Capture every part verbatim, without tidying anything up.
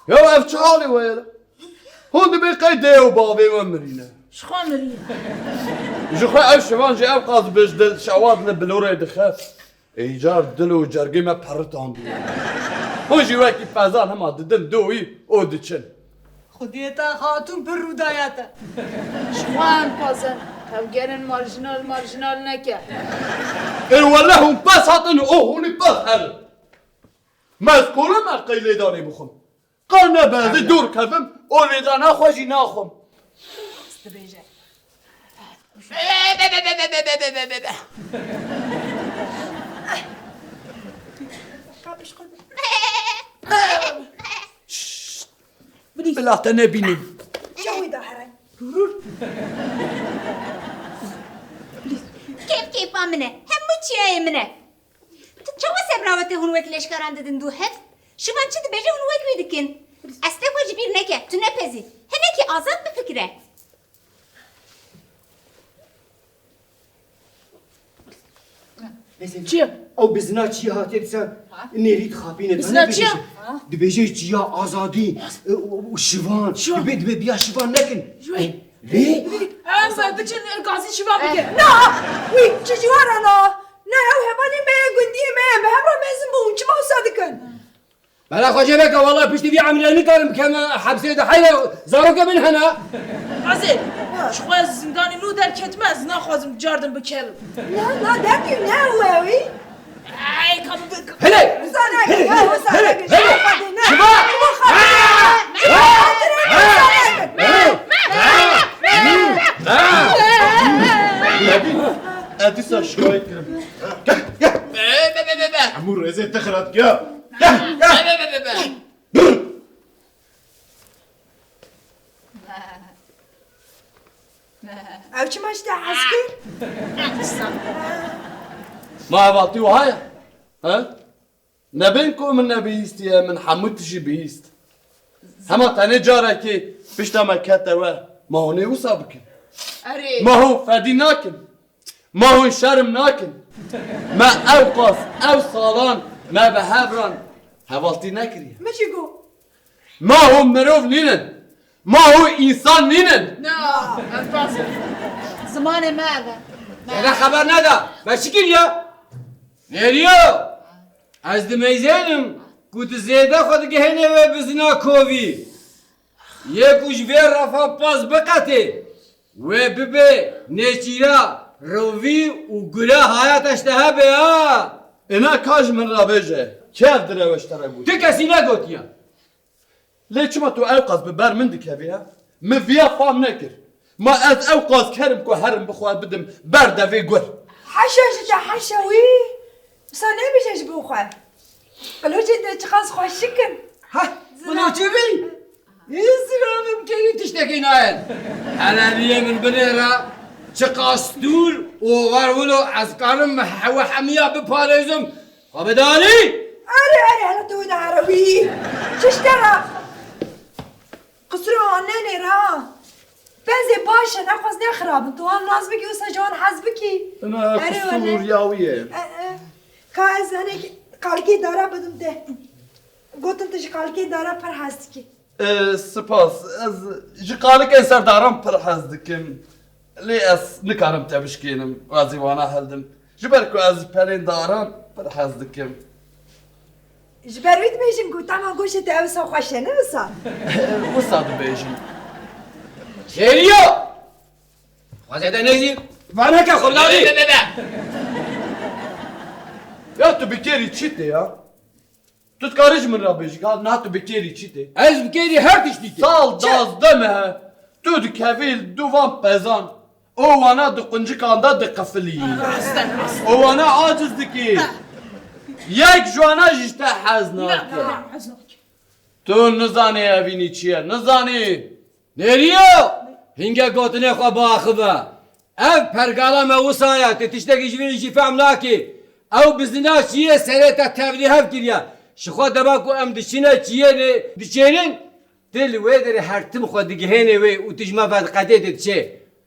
Ya ev çi halê we ye? Hûn dibê qey dê û bavê we mirîne. Ji xwe mirî. Ji xwe ev şivan jî ew qas bi ji dil şewat li bilorê dixe. Ê, îcar dil û cergê me peritandiye. Hûn jî wekî pezan hema didin dû wî û diçin. Xwediyê te xatûn pir rûdaya te. Ji xwe em pezan. Tevgerên marjinal marjinal neke. Ê wele hûn pez hatin û hûnî pez herin. Me ez kola me qey lêdanê bixwim. Qe ne be ez ê dûr kevim û lêdana xwe jî naxwim. Dibêje. Şşt! Bila te nebînim. Çawê da here. Rûr rûr. Kêf kêfa min e. Hemû çiyayê min e. Tu çawa sebra we tê hûn wek leşkaran didin dû hev? Şivan çi dibêje hûn wek wî dikin. Eslê xwe ji bîr neke, tu nepezî. Hinekî azad bifikire. Çi? Ew bizina çi hatiye disa nêrî dixapîne. Bizina çi? Dibêje çiya azadî, e, û, û şivan. Şivan. Dibê, dibê biya şivan nekin. Vê? Em biçin gazî şivan bikin. Na! Wî çi ji wan re na? Na, ew hevalên me ye, gundiyê me ye, bi hev re mezin bûn, çima wisa dikin? Bela xwe jê veke, wela piştî vî emrê nikarim bikeme hepsê de, heyra zarokê min hene. Azê, ji xwe zindanê nû derketime, ez naxwazim cardin bikerim. Na, na, derkevî ne ew e wî. Ay, ka bi-, ka- Hele! Wisa neke, hele, ya, wisa hele, neke, hele! Şivan! Şivan! Şivan! Ê dîsa şikayet kirim. Gel, gel. Be, be, be, be, be. Hemû rêzê te xirat ya. Gel, gel. Be, be, be, be, be. Ew çima ji te hez kir? Ma hevaltî wiha ye? He? Nebên ku min nebihîstiye, min hemû tişî bihîst. Hema tenê carekê pişta me kete we, ma hûn ê wisa bikin? Erê. Ma hûn fedî nakin. Ma hûn şerm nakin. Me ew qas, ew salan me bi hev re hevaltî nekiriye. Min jî got. Ma hûn mirov nînin. Ma hûn însan nînin. Na, em bazin. Zimanê me ev e. Zêde xeber neda. Me çi kiriye? Nêriyo. Ez dimeyzênim ku tu zêde xwe digihênê wê bizina kovî. Yê ku ji vê refa pez biqetê, wê bibe nêçîra rovî û gure hayata ji te hebe ha. Êna ka ji min re bêje, kê ev direwê ji te re gotiye? Tu kesî negotiye. Lê çima tu ew qas bi ber min dikevî, he? Min viya fam nekir. Ma ez ew qas kerim ku herim bi xwe bidim ber devê gur. Heşa ji te heşa wî. Wisa nebêje ji bo xwe. Qilocên te çiqas xweşik in. Ha, qilocê wî? Îsra min kêrî tiştekî nayên. Hele riyê min binêre, çiqas stûr û wer wilo ez karim hewe hemiya biparêzim. Xwe bidarî! Erê, erê, hele tu wina erewî. Çişte re. Qisura nenê ra. Pezê baş e, nexwaz ne xirab in. Tu wan nas bikî, wisa ji wan hez bikî. Ina qisûr ya wî ye. E, e. Ka ez hinek qalikê dara bidim te. Gotin tu ji qalikê dara pir hez dikî. E, spas. Ez ji qalikên ser daran pir hez dikim. Lê ez nikarim te bişkênim, ez ê wana hildim. Ji ber ku ez ji pelên daran pir hez dikim. Ji ber wî dibêjin ku tema goşê te ew wisa xweş e, ne wisa? Wisa dibêjin. Şêriyo! Xwezê te nêzî, vaneke xwe ladî. Be, be, be, be. Ya tu bi kêrî çi tê ya? Tu dikarî ji min re bêjî, ka niha tu bi kêrî çi tê? Ez bi kêrî her tiştî tê. Sal çi? Dazdeh me he. Tu dikevî li dû van pezan. Û wana di quncikan de diqifilî. Rast e, rast e. Û wana aciz dikî. Yek ji wana jî ji te hez nake. Ne, ne, hez nake. Tu nizanî evînî çi ye, nizanî. Nêriyo! Hinge gotinê xwe biaxive. Ev pergala me wisa ye, tu tiştekî ji vî jî fehm nakî. Ew bizina çiyê serê te tevlî hev kiriye. Ji xwe dema ku em diçine çiyê nê diçênin, tu li wê derê her tim xwe digihênê wê û tu ji me vediqetê tu diçê.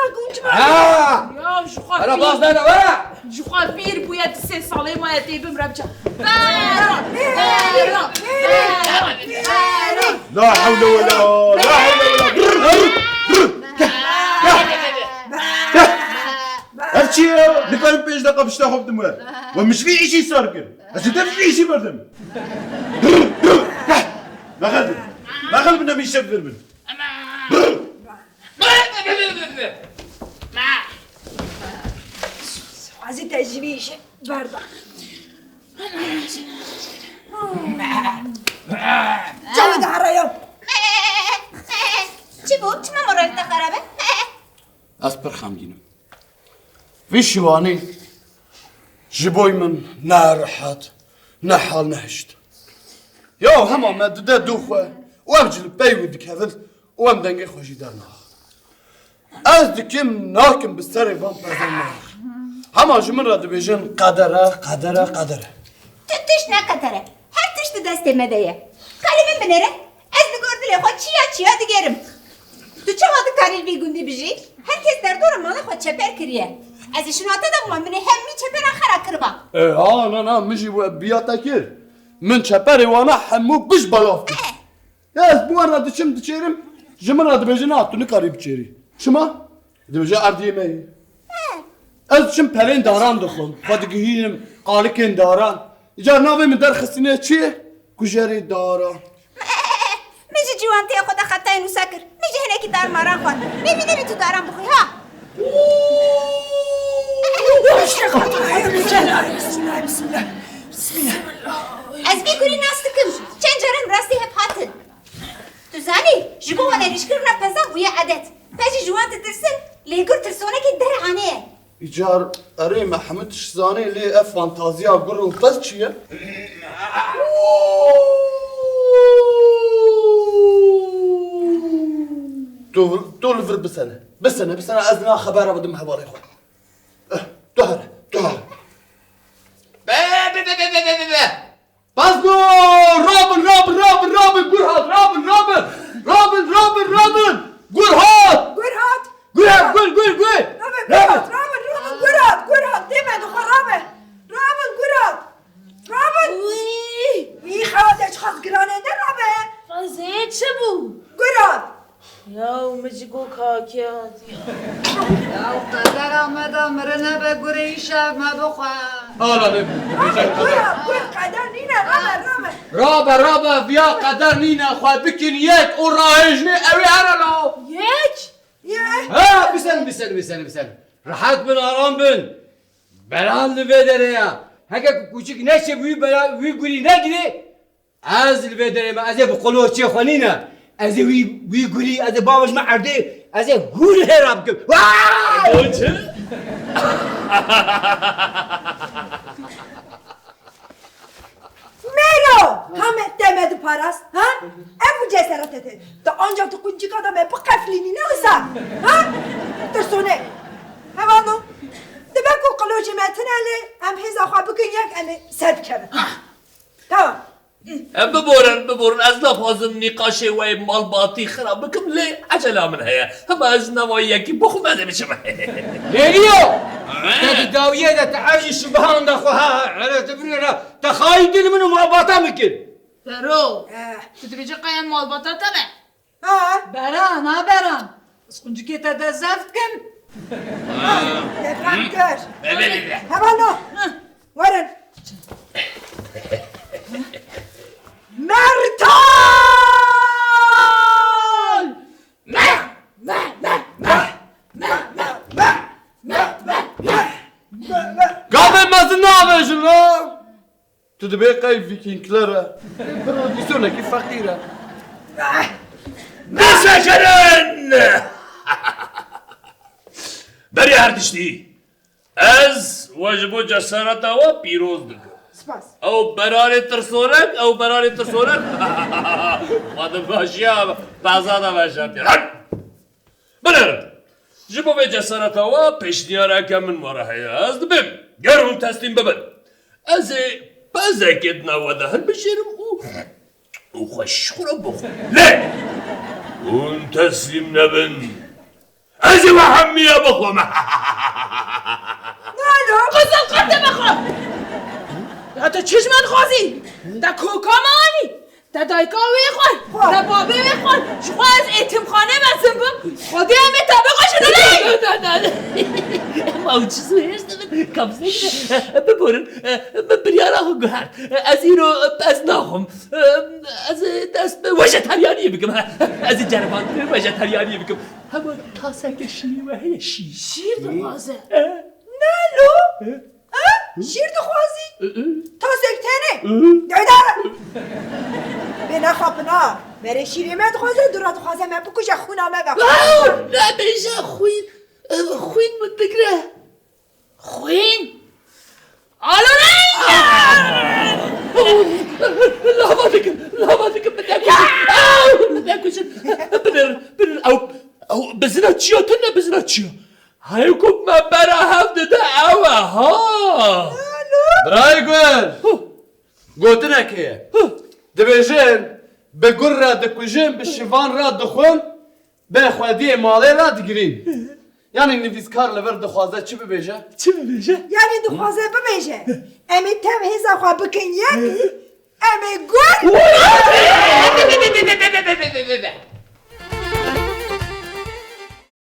da gunç ma. Ha! Ya ji xwe Ara pîr, baz dana were. Ji xwe pîr bûye, di sê salê maye tê bimre biçe. Bera! Bera! Bera! Bera! La hewle wela, la hewle wela. Ev çi ye? Nikarim pênc deqa pişta xwe bidim we. We min ji vî îşî sar kir. Ez ji te vî îşî berdim. Mexel bin. Mexel bin, em îşev vir bin. Azî te ji vî îşê berda. Çawa dihereyam? Çi bû? Çima moral te xerab e? Ez pir xemgîn im. Vî şiwanî ji boy min ne rehet, ne hal nehişt. Ya hema me dide dû xwe û em jî li pey wî dikevin û em dengê xwe jî dernaxin. Ez dikim nakim bi serê van pezên me. Hema ji min re dibêjin qeder e, qeder e, qeder e. Tu tişt ne qeder e. Her tişt di destê me de ye. Xalê min binêre. Ez li gor dilê xwe çiya çiya digerim. Tu çawa dikarî li vî gundî bijî? Her kes derdora mala xwe çeper kiriye. Ez ê şinate de bûma, min ê hemî çeperan xera kiriba. E, ha, na, na, min jî we biya te kir. Min çeperê wana hemû guş belav kir. Eh. Ya ez bi wan re diçim diçêrim, ji min re dibêje, na, tu nikarî biçêrî. Çima? Dibêje erdiyê me ye. Eh. Ez diçim pelên daran dixwim, xwe digihînim qalikên daran. Îcar navê min derxistine çi ye? Kujerê daran. Min ji ciwantiyê xwe de xetayên wisa kir. Min jî hinekî dar maran xwar. Nevî nevî tu daran bixwî ha. Ez vî kurî nas dikim. Çend caran rastî hev hatin. Tu zanî, ji bo wan êrîşkirina pezan bûye edet. Pez jî ji wan ditirsin, lê gur tirsonekî derhanê ye. Îcar erê me hemû tişt zanê, lê ev fantaziya gur û pez çi ye? Tu, tu li vir bisene. Bisene, bisene, ez niha xebera bidim hevalê xwe. Eh, tu here, tu here. Be, be, be. Pasgo! Rabin, rabin, rabin, rabin! Gur hat, rabin, rabin! Rabin, rabin, rabin! Gur hat! Gur hat! Gur hat, gur, gur, gur! Rabin, gur hat, rabin, rabin, gur hat, gur hat! Dê me dixwe, rabin! Rabin, gur hat! Rabin! Wî! Wî, xewate çiqas giran e, ne rabe! Qezê çi bû? Gur hat! Yaw, min ji go kakiya diya. Yaw, qedera me de mirine be, gurê îşev me bixwe. Ala lê. Gur, gur, qeder nîne, rabe, rabe. Rabe, rabe, viya qeder nîne, xwe bikin yek û rahêjnê ew ê here la. Yek? Ye. Ha, bisen, bisen, bisen, bisen. Rehet bin, aram bin. Bela li vê derê ya. Heke ku kûçik neçe wî bela, wî gurî negirê, ez li vê derê me, ez ê bi qoloçê xwe nîne. Ez ê wî, wî gurî, ez ê bavêjime erdê, ez ê hûr hêra bikim. Vay! O çi? Mêro! Hame te me diparast, ha? Ev û ceserete te. Te anca tu quncika de me biqeflînî, ne wisa? Ha? Tirsone. Hevano. Dibe ku qilocê me tune lê, em hêza xwe bikin yek, em ê ser bikevin. Tamam. E, biborin, biborin, ez naxwazim nîqaşê we yê malbatî xira bikim, lê ecela min heye. Hema ez nava yekî bixwim, ez ê biçim. Lêliyo! He? Te di dawiyê de te ev jî şibihan de xwe ha, hele tu birê re, te xayî dil min û malbata min kir. Fero, Eh. tu dibêje qey em malbata te ne? Ha? Beran, ha Beran. Ez quncikê te de zeft kim. Ha, te fem kir. Be, be, be, be. Hevalno. Werin. Mertan! Gavê mezin navêjin la. Tu dibê qey Vîkîngler e. Prodîksiyonekî feqîr e. Bisekirin! Berî her tiştî, ez we ji bo cesereta we pîroz dikim. Spas. Ew berarê tirsonek, ew berarê tirsonek. Hadi başya, pezada veşartiye. Hadi! Binêrin. Ji bo vê cesareta we pêşniyareke min we re heye. Ez dibêm. Ger hûn teslîm bibin. Ez ê pezekê di nav we de hilbijêrim û, û xwe ji xwe re bixwim. Lê hûn teslîm nebin. Ez ê we hemiya bixwim. Nalo, qizil qete bixwe. Ya tu çi ji me dixwazî? Te koka me anî? Te dayika wê xwar, te babê wê xwar. Ji xwe ez êtimxane mezin bim. Xwedê em ê te bixweşin, ne? Ema ew çi zû hêrs dibin. Kabzê bide. Biborin, min biryara xwe guhert. Ez îro pez naxwim. Ez dest bi vejetaryaniyê bikim. Ez ê ceribandinê vejetaryaniyê bikim. Hema taseke şîrê we heye, şîr? Şîr dixwaze. E? Nalo? E? E? Şîr dixwazî? E, e. Tasek tenê? E? Dewdara! Bê nexapina. Berê şîrê me dixwaze, dûra dixwaze me bikuje, xwîna me ve. Aw, nebêje xwîn. E, xwîn min digre. Xwîn? Alo, ne? Lava dikim, lava dikim, min nekujin. Aw, min nekujin. Binêrin, binêrin. Ew, ew bizina çiya, tune bizina çiya. Hey ku me bera hev dide ew e, ha. Birayê gul, gotinek heye. Dibêjin, bi gur re dikujin, bi şivan re dixwin, bi xwediyê malê re digirîn. Yanî nivîskar li vir dixwaze çi bibêje? Çi bibêje? Yanî dixwaze bibêje, em ê tev hêza xwe bikin yek, em ê gur.